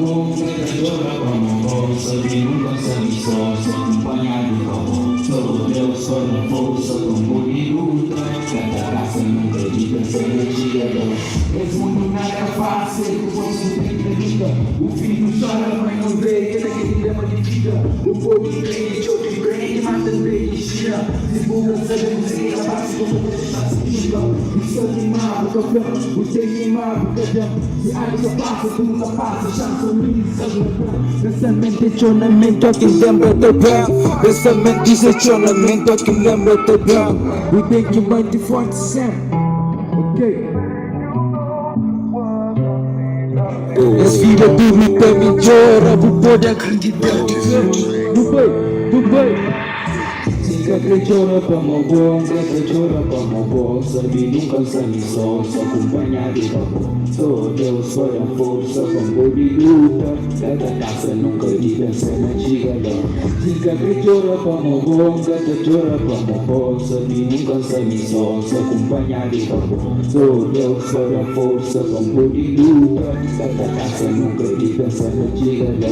bo, N ka ta txora pamo bo. Sabe nunka N sta mi so, sta kunpanhadu pa bo. So Deus pa da forsa pa N pode luta. Ka ta kansa nunka di pensa na txiga la. Es mundu nada fásil, ku forsa bu ten ki luta. O fidju chora, mãe não vê, kel ki é dilema di vida. Bu pode prende txeu di prende, ma tanbê inxina. Si bu ka sabe kuzê ki é kapás, bu ka ta dexa si fika. Bu sabe ma bu ka fla, bu tene ma bu ka da. Si algu ta pasa, tudu ta pasa, xansa mi sabe ma da. Pensamentu é txeu na menti, ó ki lenbra ta ben. Pensamentus é txeu na menti, ó ki lenbra ta ben. Bu ten ki mante forti sénpri, ok. Es vida tudu ta midjora, bu pode akridita. Nu bai, nu bai. Si N ka kre txora pamo bo, N ka ta txora pamo bo. Sabe nunka N sta mi so, N sta kunpanhadu pa bo. So Deus pa da-m forsa pa N pode luta. Ka ta kansa nunka di pensa na txiga la. Si N ka kre txora pamo bo, N ka ta txora pamo bo. Sabe nunka N sta mi so, N sta kunpanhadu pa bo. So Deus pa da-m forsa pa N pode luta. Ka ta kansa nunka di pensa na txiga la.